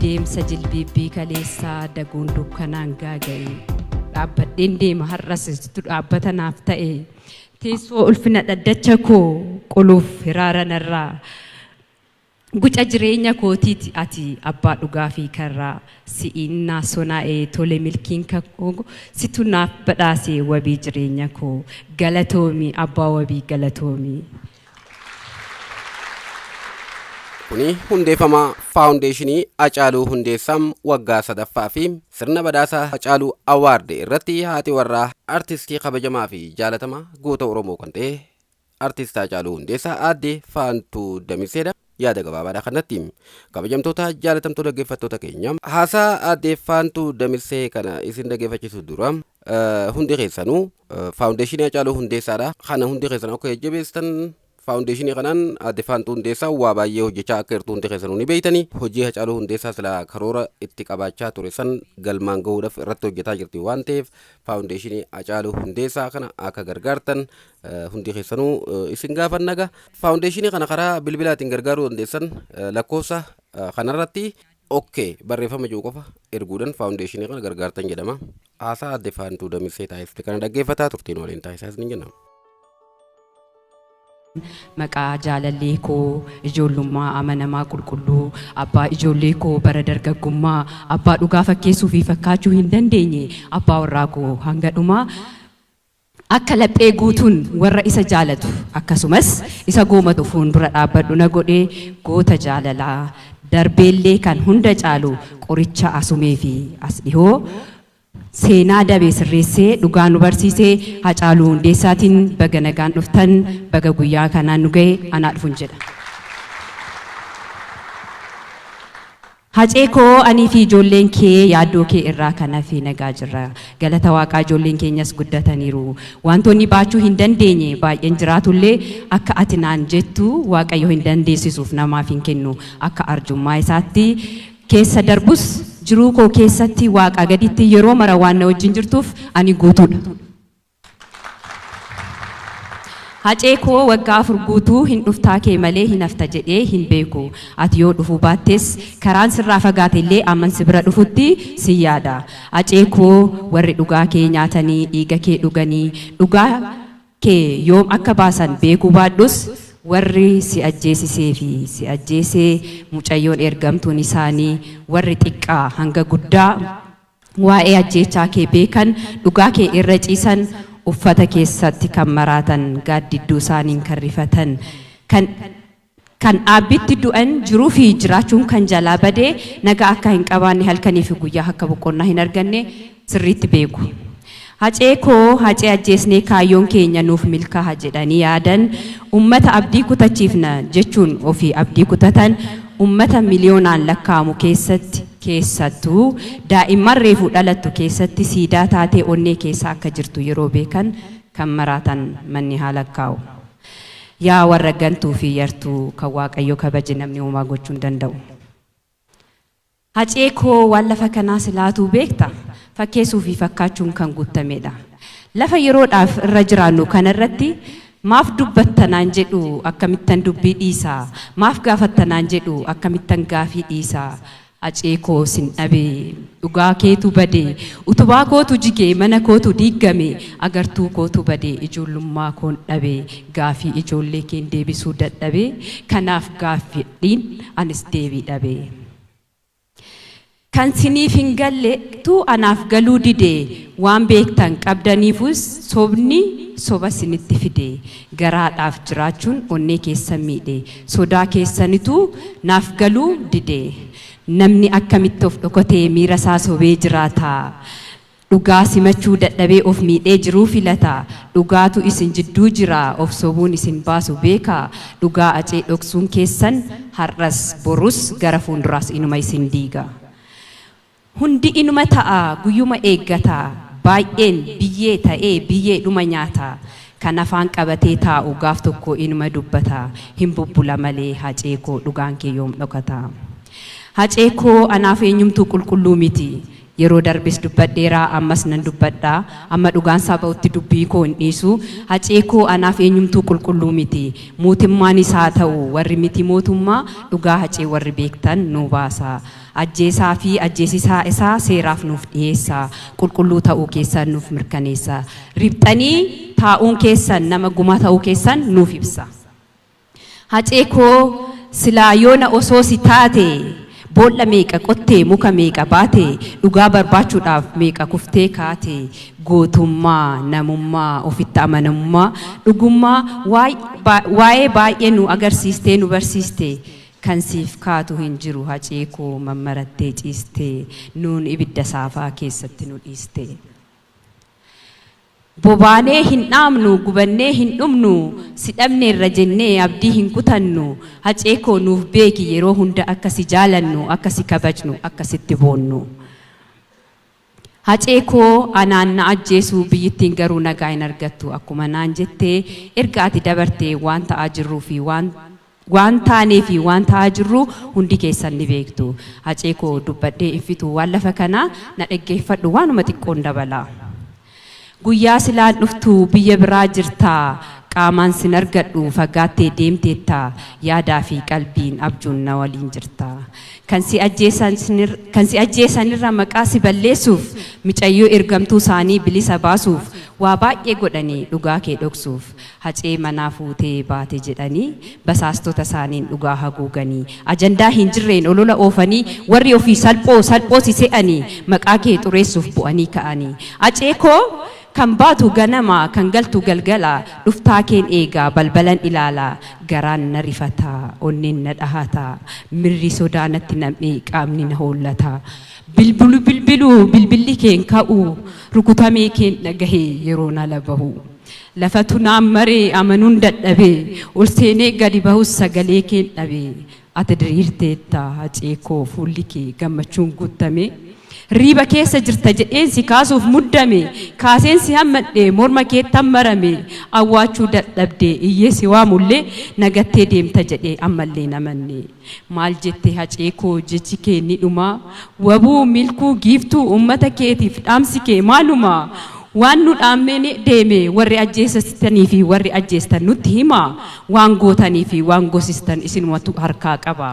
Deemsa jilbiibbii kaleessaa daguun dukkanaan gaaga'e. Dhaabbadheen deema har'as situ dhaabbata naaf ta'e. Teessoo ulfina dhaddacha koo qoluuf hiraara narraa. Guca jireenya kootiiti ati abbaa dhugaa fi karraa. Si'iin naa sonaa'e tole milkiin kakoo situ naaf badhaase wabii jireenya koo. Galatoomi abbaa wabii galatoomi. Kuni hundeeffama Faawundeeshinii Hacaaluu Hundeessaa waggaa sadaffaa fi sirna badhaasa Hacaaluu Awaard irratti haati warraa artistii kabajamaa fi jaalatamaa goota Oromoo kan ta'e Artist Haacaaluu Hundeessaa Aadde Faantuu Damiseedha. Yaada gabaabaadha kanatti. Kabajamtoota jaalatamtuu dhaggeeffattoota keenya haasaa Aadde Faantuu Damisee kana isin dhaggeeffachiisu dura hundi keessanuu faawundeeshinii Haacaaluu Hundeessaadha. Kana hundi keessan akka jajjabeessitan faawundeeshinii kanaan Aadde Faantuu Hundeessaa waa baay'ee hojjechaa akka jirtu hundi keessanuu ni beektani. Hojii Haacaaluu Hundeessaa silaa karoora itti qabaachaa ture san galmaan gahuudhaaf irratti hojjetaa jirti waan ta'eef faawundeeshinii Haacaaluu Hundeessaa kana akka gargaartan hundi keessanuu isin gaafanna egaa. Faawundeeshinii kana karaa bilbilaatiin gargaaruu dandeessan lakkoofsa kanarratti OK barreeffama jiru qofa erguudhaan faawundeeshinii kana gargaartan jedhama. Haasaa Aadde Faantuu Damisee taasifte kana dhaggeeffataa turtiin waliin taasisaa isin jenna. Maqaa jaalallee koo ijoollummaa amanamaa qulqulluu abbaa ijoollee koo bara dargaggummaa abbaa dhugaa fakkeessuu fi fakkaachuu hin dandeenye abbaa warraa koo hanga dhumaa Akka laphee guutuun warra isa jaalatu akkasumas isa goomatu fuundura dhaabbadhu na godhe goota jaalalaa darbeellee kan hunda caalu qoricha asumee fi as dhihoo seenaa dabe sirreessee dhugaa nu barsiise Hacaaluu Hundeessaatiin baga nagaan dhuftan baga guyyaa kanaan nu gahe anaa dhufun jedha. Hacee koo anii fi ijoolleen kee yaaddoo kee irraa kan hafe nagaa jirra. Galata Waaqaa ijoolleen keenyas guddataniiru. Waantonni baachuu hin dandeenye baay'een jiraatullee akka ati naan jettu Waaqayyo hin dandeessisuuf namaaf hin kennu. Akka arjummaa isaatti keessa darbus jiruu koo keessatti Waaqaa gaditti yeroo mara waan na wajjin jirtuuf ani guutuudha. Hacee koo waggaa 4 guutuu hin dhuftaa kee malee hin hafta jedhee hin beeku. Ati yoo dhufuu baattes karaan sirraa fagaate illee amman si bira dhufutti sin yaada. Hacee koo warri dhugaa kee nyaatanii dhiiga kee dhuganii dhugaa kee yoom akka baasan beekuu baadhus warri si ajjeesisee fi si ajjeese mucayyoon ergamtuun isaanii warri xiqqaa hanga guddaa Waa'ee ajjeechaa kee beekan, dhugaa kee irra ciisan, uffata keessatti kan maraatan, gaaddidduu isaaniin kan rifatan, kan kan dhaabbitti du'an, jiruu fi jiraachuun kan jalaa bade, nagaa akka hin qabaanne, halkanii fi guyyaa akka boqonnaa hin arganne sirriitti beeku. Hacee koo Hacee ajjeesnee kaayyoon keenya nuuf milkaaha jedhanii yaadan, ummata abdii kutachiifna jechuun ofii abdii kutatan, ummata miliyoonaan lakkaa'amu keessatti keessattuu daa'imman reefu dhalattu keessatti siidaa taatee onnee keessa akka jirtu yeroo beekan kan maraatan manni haa lakkaa'u. Yaa warra gantuu fi yartuu kan Waaqayyo kabaje namni homaa gochuu hin danda'u. Hacee koo waan lafa kanaa silaatuu beekta fakkeessuu fi fakkaachuun kan guuttameedha. Lafa yeroodhaaf irra jiraannu kana irratti maaf dubbatta naan jedhu akkamittan dubbii dhiisa? Maaf gaafatta naan jedhu akkamittan gaafii dhiisa? Hacee koo sin dhabe dhugaa keetu bade utubaa kootu jige mana kootu diiggame agartuu kootu bade ijoollummaa koon dhabe gaafii ijoollee keen deebisuu dadhabe kanaaf gaaffidhiin anis deebii dhabe. Kan siniif hin galle tu anaaf galuu dide waan beektan qabdaniifus sobni soba sinitti fide garaadhaaf jiraachuun onnee keessan miidhe sodaa keessanitu naaf galuu dide namni akkamitti of dhokotee miira isaa sobee jiraata Dhugaa simachuu dadhabee of miidhee jiruu filata. Dhugaatu isin jidduu jira of sobuun isin baasu beekaa. Dhugaa Acee dhoksuun keessan har'as, borus, gara fuunduraas inuma isin diiga. Hundi inuma ta'a guyyuma eeggata. Baay'een biyyee ta'ee biyyeedhuma nyaata. Kan afaan qabatee taa'u gaaf tokko inuma dubbata. Hin bubbula malee Hacee koo dhugaan kee yoom dhokata. Hacee koo anaaf eenyumtuu qulqulluu miti. Yeroo darbes dubbadheera, ammas nan dubbadha. Amma dhugaan isaa ba'utti dubbii koo hin dhiisu. Hacee koo anaaf eenyumtuu qulqulluu miti. Mootummaanis haa ta'u warri miti mootummaa dhugaa Hacee warri beektan nuu baasa. Ajjeesaa fi ajjeesisaa isaa seeraaf nuuf dhiyeessa. Qulqulluu ta'uu keessan nuuf mirkaneessa. Riphxanii taa'uun keessan nama gumaa ta'uu keessan nuuf ibsa. Hacee koo silaa yoona osoo si taate boolla meeqa qottee muka meeqa baate dhugaa barbaachuudhaaf meeqa kuftee kaate gootummaa namummaa ofitti amanamummaa dhugummaa waa'ee baay'ee nu agarsiistee nu barsiiste kan siif kaatu hin jiru Hacee koo mammarattee ciiste nuun ibidda saafaa keessatti nu dhiiste. Bobaanee hin dhaamnu, gubannee hin dhumnu, si dhabneerra jennee abdii hin kutannu. Hacee koo nuuf beeki yeroo hunda akka si jaalannu, akka si kabajnu, akka sitti boonnu. Hacee koo anaan na ajjeesu biyyittiin garuu nagaa hin argattu akkuma naan jettee erga ati dabartee waan ta'aa jirruu fi waan waan taanee fi waan ta'aa jirru hundi keessan ni beektu. Hacee koo dubbadhee hin fixu waan lafa kanaa na dhaggeeffadhu waanuma xiqqoon dabala. Guyyaa silaan dhuftu biyya biraa jirtaa qaamaan sin argadhu fagaattee deemteetta yaadaa fi qalbiin abjuun na waliin jirta. Kan si ajjeesanirra maqaa si balleessuuf micayyoo ergamtuu isaanii bilisa baasuuf waa baay'ee godhanii dhugaa kee dhoksuuf Hacee manaa fuutee baate jedhanii basaastota isaaniin dhugaa haguuganii ajandaa hin jirreen olola oofanii warri ofii salphoo salphoo si se'anii maqaa kee xureessuuf bu'anii ka'anii Hacee koo kan baatu ganama kan galtu galgala dhuftaa keen eegaa balbalan ilaala garaan na rifata onneen na dhahata mirri sodaa natti nam'ee qaamni na hollata bilbilu bilbilu bilbilli keen ka'u rukutamee keen dhagahe yeroon ala bahu. Lafatu naan maree amanuun dadhabe ol seenee gadi bahus sagalee keen dhabe ati diriirteetta Hacee koo fuulli kee gammachuun guuttame riiba keessa jirta jedheen si kaasuuf muddame kaaseen si hammadhe morma keettan marame awwaachuu dadhabde iyyee si waamullee nagattee deemta jedhee ammallee namanne maal jette Hacee koo jechi kee ni dhuma wabuu milkuu giiftuu ummata keetiif dhaamsi kee maaluma Waan nu dhaammee deeme warri ajjeesistanii fi warri ajjeestan nutti himaa waan gootanii fi waan gosistan isinumatu harkaa qaba.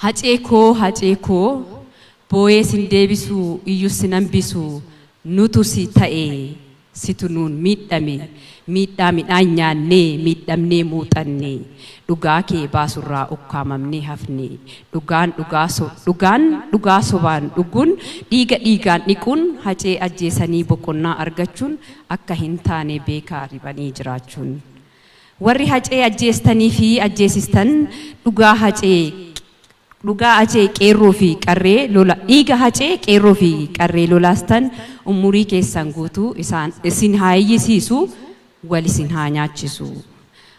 Hacee koo Hacee koo booyee sin deebisu iyyus sin hambisu nutu si ta'e situ nuun miidhame miidhaa midhaan nyaannee miidhamnee muuxanne dhugaa kee baasurraa ukkaamamnee hafne Dhugaan dhugaa so dhugaan dhugaa sobaan dhuguun dhiiga dhiigaan dhiquun Hacee ajjeesanii boqonnaa argachuun akka hin taane beekaa riphanii jiraachuun. Warri Hacee ajjeestanii fi ajjeesistan dhugaa Hacee dhugaa Hacee qeerroo fi qarree lola dhiiga Hacee qeerroo fi qarree lolaastan umurii keessan guutuu isaan isin haa iyyisiisu wal isin haa nyaachisu.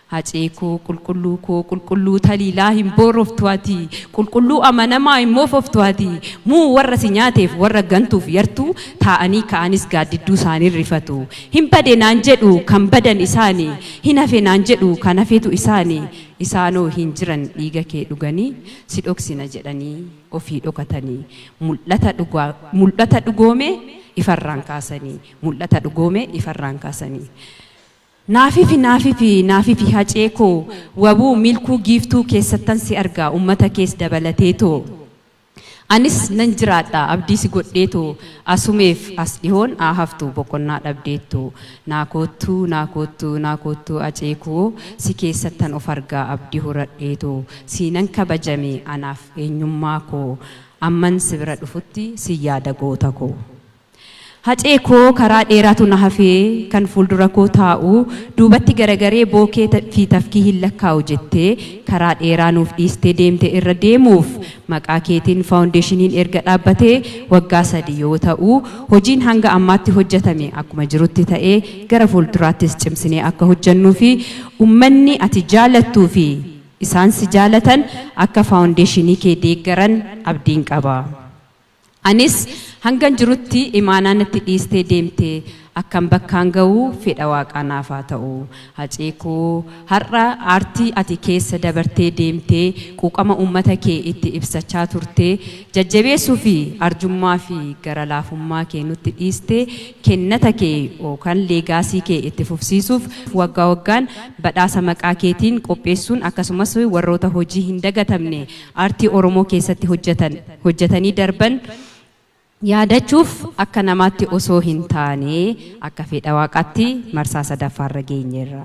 Hacee koo qulqulluu koo qulqulluu taliilaa hin booroftu ati qulqulluu amanamaa hin moofoftu ati muu warra si nyaateef warra gantuuf yartuu taa'anii ka'anis gaaddidduu isaanii rifatu hin bade naan jedhu kan badan isaani hin hafe naan jedhu kan hafetu isaani isaanoo hin jiran dhiiga kee dhuganii si dhoksina jedhanii ofii dhokatanii mul'ata dhugaa mul'ata dhugoome ifarraan kaasanii mul'ata dhugoome ifarraan kaasanii. Naafifi naafifi naafifi Hacee koo wabuu milkuu giiftuu keessattan si argaa ummata kees dabalateetoo Anis nan jiraadha abdii si godheetoo asumeef as dhihoon haa haftu boqonnaa dhabdeettu Naa koottuu naa koottuu naa koottuu Hacee koo si keessattan of argaa abdii horadheetoo Siinan kabajame anaaf eenyummaa koo amman si bira dhufutti sin yaada goota koo. Hacee koo karaa dheeraatu na hafee kan fuuldura koo taa'u duubatti garagaree bookee fi tafkii hin lakkaa'u jettee karaa dheeraa nuuf dhiistee deemte irra deemuuf maqaa keetiin faawundeeshiniin erga dhaabbatee waggaa 3 yoo ta'u hojiin hanga ammaatti hojjetame akkuma jirutti ta'ee gara fuulduraattis cimsinee akka hojjennuu fi ummanni ati jaalattuu fi isaan si jaalatan akka faawundeeshinii kee deeggaran abdiin qaba. Anis hangan jirutti imaanaa natti dhiistee deemte Akkan bakkaan ga'u fedha Waaqaa naaf haa ta'u. Hacee koo har'a aartii ati keessa dabartee deemtee quuqama uummata kee itti ibsachaa turte jajjabeessuu fi arjummaa fi gara laafummaa kee nutti dhiiste kennata kee yookaan legacy kee itti fufsiisuuf waggaa waggaan badhaasa maqaa keetiin qopheessuun akkasumas warroota hojii hin dagatamne aartii Oromoo keessatti hojjetan hojjetanii darban yaadachuuf akka namaatti osoo hin taane akka fedha Waaqaatti marsaa sadaffaarra geenyeerra.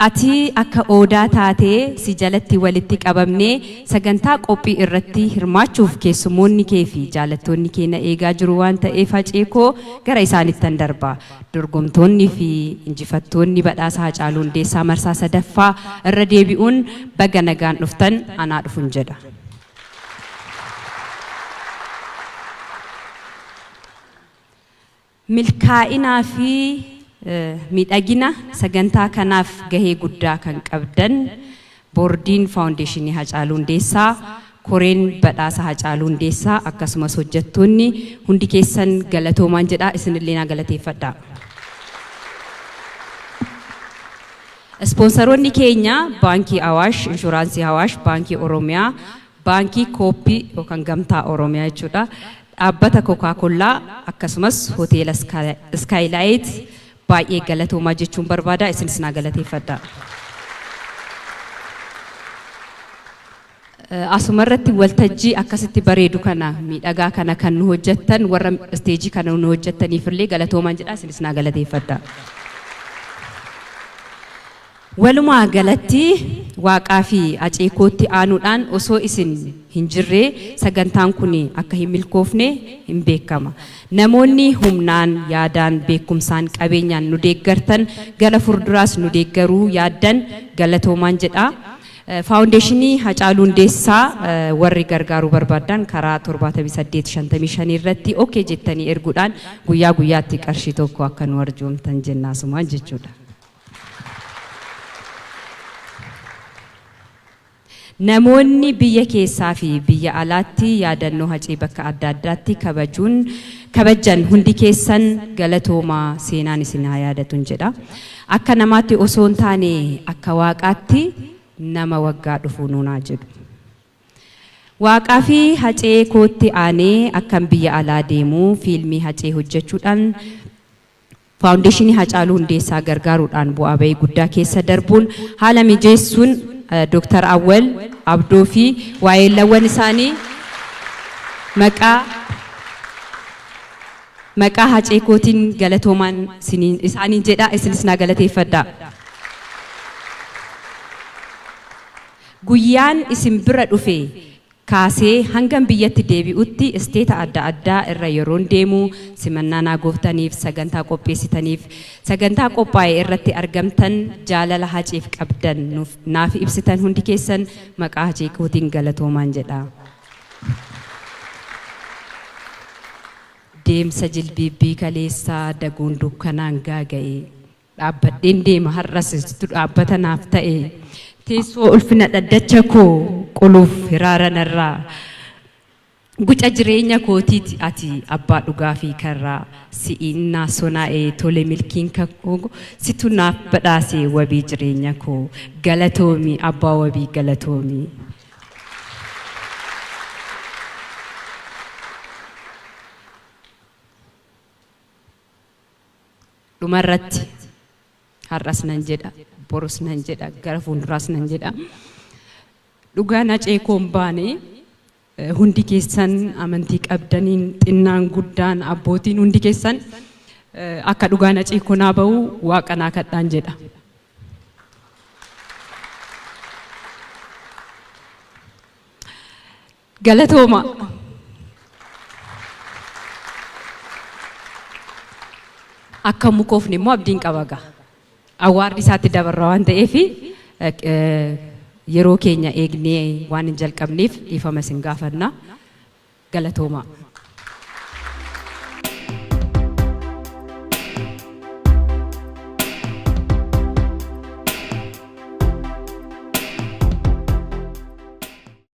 Ati akka odaa taatee si jalatti walitti qabamnee sagantaa qophii irratti hirmaachuuf keessummoonni kee fi jaalattoonni kee na eegaa jiru waan ta'eef Hacee koo gara isaanittan darba. Dorgomtoonni fi injifattoonni badhaasa Hacaaluu Hundeessaa marsaa sadaffaa irra deebi'uun baga nagaan dhuftan, anaa dhufun jedha. Milkaa'inaa fi miidhagina sagantaa kanaaf gahee guddaa kan qabdan boordiin Faawundeeshinii Hacaaluu Hundeessaa, koreen badhaasa Hacaaluu Hundeessaa akkasumas hojjettoonni hundi keessan galatoomaan jedha, isinillee naa galateeffadha. Ispoonsaroonni keenya Baankii Awaash, Inshuraansii Awaash, Baankii Oromiyaa, Baankii Kooppii yookaan Gamtaa Oromiyaa jechuudha. Dhaabbata Kookaakollaa akkasumas Hoteela Iskaayilaayit baay'ee galatoomaa jechuun barbaada. Isinis naa galateeffadha. Asuma irratti waltajjii akkasitti bareedu kana, miidhagaa kana kan nu hojjettan, warra isteejii kana nu hojjettaniif illee galatoomaan jedha, isinis naa galateeffadha. Walumaa galatti Waaqaa fi Hacee kootti aanuudhaan osoo isin hin jirree sagantaan kun akka hin milkoofne hin beekama. Namoonni humnaan, yaadaan, beekumsaan, qabeenyaan nu deeggartan, gara fuulduraas nu deeggaruu yaaddan galatoomaan jedha. Faawundeeshinii Hacaaluu Hundeessaa warri gargaaruu barbaaddan karaa 7855 irratti okay jettanii erguudhaan guyyaa guyyaatti qarshii 1 akka nu arjoomtan jenna asumaan jechuudha. Namoonni biyya keessaa fi biyya alaatti yaadannoo Hacee bakka adda addaatti kabajuun kabajjan hundi keessan galatoomaa, seenaan isin haa yaadatun jedha. Akka namaatti osoo hin taane akka Waaqaatti nama waggaa dhufuu nuun haa jedhu. Waaqaa fi Hacee kootti aanee akkan biyya alaa deemu fiilmii Hacee hojjechuudhaan Faawundeeshinii Hacaaluu Hundeessaa gargaaruudhaan bu'aa ba'ii guddaa keessa darbuun haala mijeessuun Dooktar Awwal Abdoo fi waa'eellawwan isaanii maqaa maqaa Hacee kootiin galatoomaan isaaniin jedha, isinis naa galateeffadha. Guyyaan isin bira dhufe kaasee hangan biyyatti deebi'utti isteeta adda addaa irra yeroon deemu simannaa naa gooftaniif, sagantaa qopheessitaniif, sagantaa qophaa'e irratti argamtan, jaalala Haceef qabdan nuuf naaf ibsitan hundi keessan maqaa Hacee kootiin galatoomaan jedha. Deemsa jilbiibbii kaleessaa daguun dukkanaan gaaga'e. Dhaabbadheen deema har'as situ dhaabbata naaf ta'e. Teessoo ulfina dhaddacha koo qoluuf hiraara narraa. Guca jireenya kootiiti ati abbaa dhugaa fi karraa. Si'iin naa sonaa'e tole milkiin kakuu, situ naaf badhaase wabii jireenya koo. Galatoomi abbaa wabii, galatoomi. Dhumarratti har'as nan jedha, borus nan jedha, gara fuulduraas nan jedha. Dhugaan Hacee koo hin baane. Hundi keessan amantii qabdaniin, xinnaan guddaan, abbootiin, hundi keessan akka dhugaan Hacee koo naa bahu Waaqa naa kadhaan jedha. Galatooma. Akka mukoofne immoo abdiin qaba gaa. Awwaardi isaatti dabarra waan ta'eef yeroo keenya eegnee waan hin jalqabneef dhiifama isin gaafanna. Galatooma.